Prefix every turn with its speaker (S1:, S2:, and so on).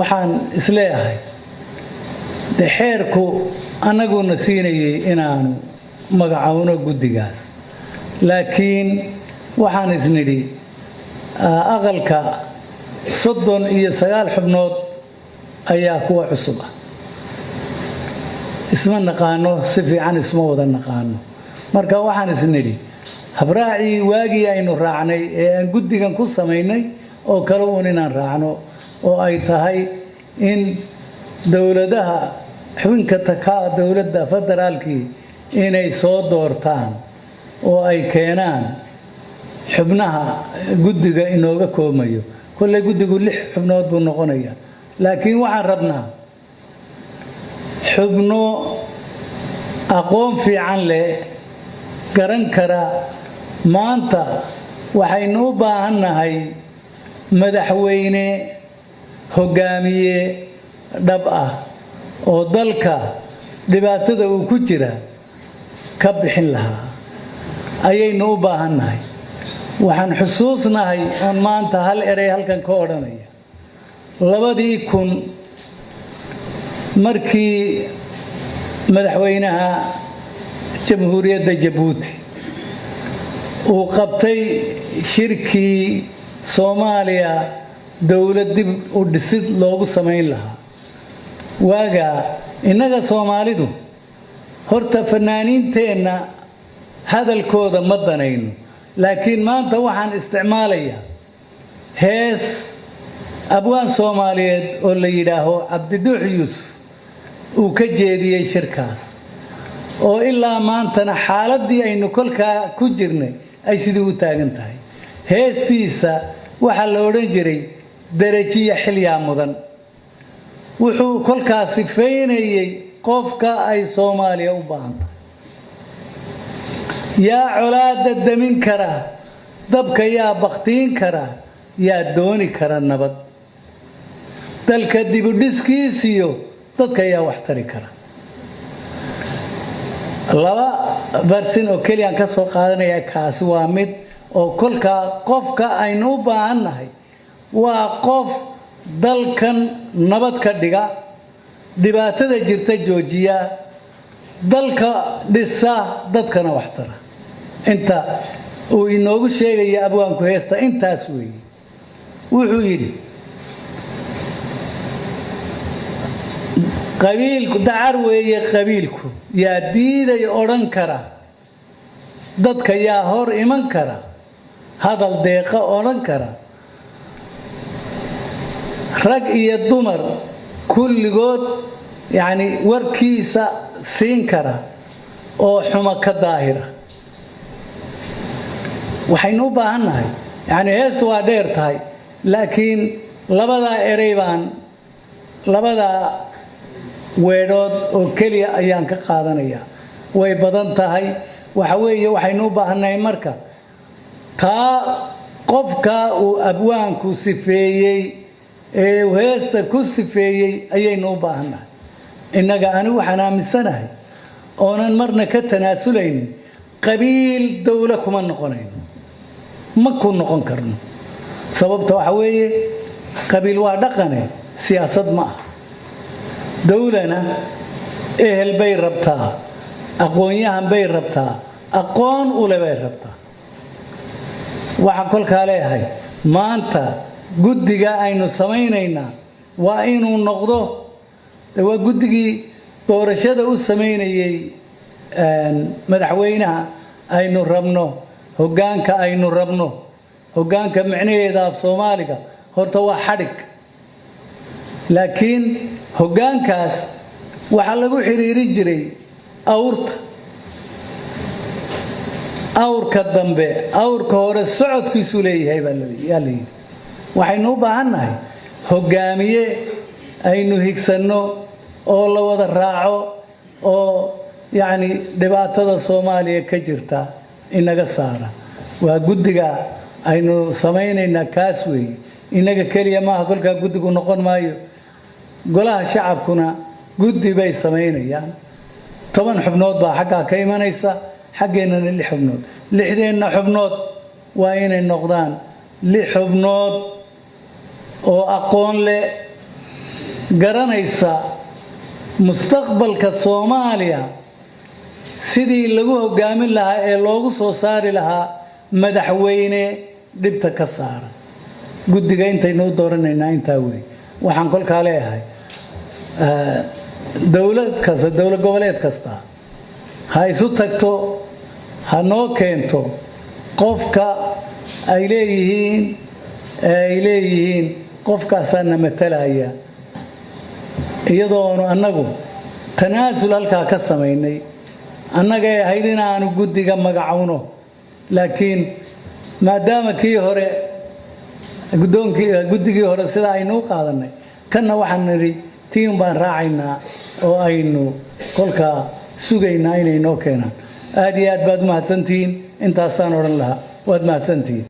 S1: Waxaan isleeyahay de xeerku annaguna siinayay inaanu magacowno guddigaas, laakiin waxaan isnidhi aqalka 39 xubnood ayaa kuwa cusub ah. Isma naqaano si fiican, isma wada naqaano. Marka waxaan isnidhi habraacii waagii aynu raacnay ee aan guddigan ku samaynay oo kale uun inaan raacno, oo ay tahay in dowladaha xubinka takaa dowladda federaalkii inay soo doortaan oo ay keenaan xubnaha guddiga inooga koobmayo. Kolley guddigu lix xubnood buu noqonayaa, laakiin waxaan rabnaa xubno aqoon fiican leh, garan kara. Maanta waxaynu u baahannahay madaxweyne hoggaamiye dhab ah oo dalka dhibaatada uu ku jira ka bixin lahaa ayaynu u baahannahay. Waxaan xusuusnahay oon maanta hal erey halkan ka odhanaya: 2000 markii madaxweynaha Jamhuuriyadda Jabuuti uu qabtay shirkii Soomaaliya dowlad dib u dhisid loogu samayn lahaa, waagaa innaga Soomaalidu horta fanaaniinteenna hadalkooda ma danayno, laakiin maanta waxaan isticmaalayaa hees abwaan Soomaaliyeed oo la yidhaaho Cabdidhuux Yuusuf uu ka jeediyey shirkaas, oo ilaa maantana xaaladdii aynu kolkaa ku jirnay ay sidii u taagan tahay. Heestiisa waxaa la odhan jiray "Derajiya Xilyaa Mudan". Wuxuu kolkaas sifaynayey qofka ay Soomaaliya u baahan tahay: yaa colaadda damin kara, dabka yaa bakhtiin kara, yaa dooni kara nabad, dalka dibudhiskiisiyo dadka yaa wax tari kara. Laba verse oo keliyaan ka soo qaadanaya. Kaasi waa mid oo kolkaa qofka aynu u baahannahay waa qof dalkan nabad ka dhiga, dhibaatada jirta joojiya, dalka dhisa, dadkana wax tara. Inta uu inoogu sheegaya abwaanku heesta intaas weeye. Wuxuu yidhi: "Qabiilku dacar weeye, qabiilku yaa diiday odhan kara, dadka yaa hor iman kara, hadal deeqa odhan kara, rag iyo dumar kulligood yacni warkiisa siin kara oo xumo ka daahira." Waxaynu u baahan nahay, yacni heestu waa dheer tahay, laakiin labadaa erey baan, labadaa weedhood oo keliya ayaan ka qaadanayaa. Way badan tahay. Waxa weeye waxaynu u baahannahay marka taa qofka uu abwaanku sifeeyey ee uu heesta ku sifeeyey ayaynu u baahannahay innaga. Anigu waxaan aaminsanahay oonan marna ka tanaasulaynin, qabiil dowlo kuma noqonayno, ma ku noqon karno. Sababta waxa weeye, qabiil waa dhaqane, siyaasad ma ah. Dowlana ehel bay rabtaa, aqoon-yahan bay rabtaa, aqoon ule bay rabtaa. Waxaan kolkaa leeyahay, maanta guddiga aynu samaynaynaa waa inuu noqdo, waa guddigii doorashada u samaynayey madaxweynaha aynu rabno, hoggaanka aynu rabno. Hoggaanka micnaheeda af Soomaaliga horta waa xadhig, laakiin hoggaankaas waxaa lagu xiriirin jiray awrta. Awrka dambe awrka hore socodkiisuu leeyahay baa yaa la yidhi. Waxaynu u baahannahay hoggaamiye aynu higsanno oo la wada raaco oo yacni dhibaatada Soomaaliya ka jirta inaga saara. Waa guddiga aynu samaynaynaa kaas weeye. Innaga keliya maaha, kolkaa guddigu noqon maayo. Golaha shacabkuna guddi bay samaynayaan. 10 xubnood baa xaggaa ka imanaysa, xaggeennana lix xubnood. Lixdeenna xubnood waa inay noqdaan lix xubnood oo aqoon leh. Garanaysa mustaqbalka Soomaaliya sidii lagu hoggaamin lahaa ee loogu soo saari lahaa madaxweyne dhibta ka saara. Guddiga intaynu u dooranaynaa intaa wey. Waxaan kolkaa leeyahay, dowlad kasta, dowlad goboleed kasta ha isu tagto, ha noo keento qofka ay leeyihiin qofkaasaa na matalaya, iyadoonu annagu tanaasul halkaa ka samaynay. Annagay ahayd inaanu guddiga magacowno, laakiin maadaama kii hore, guddoonkii, guddigii hore sida aynu u qaadanay, kanna waxaan nidhi tiin baan raacaynaa oo aynu kolkaa sugaynaa inay noo keenaan. Aad iyo aad baad umahadsantihiin. Intaasaan odhan lahaa. Waad mahadsantihiin.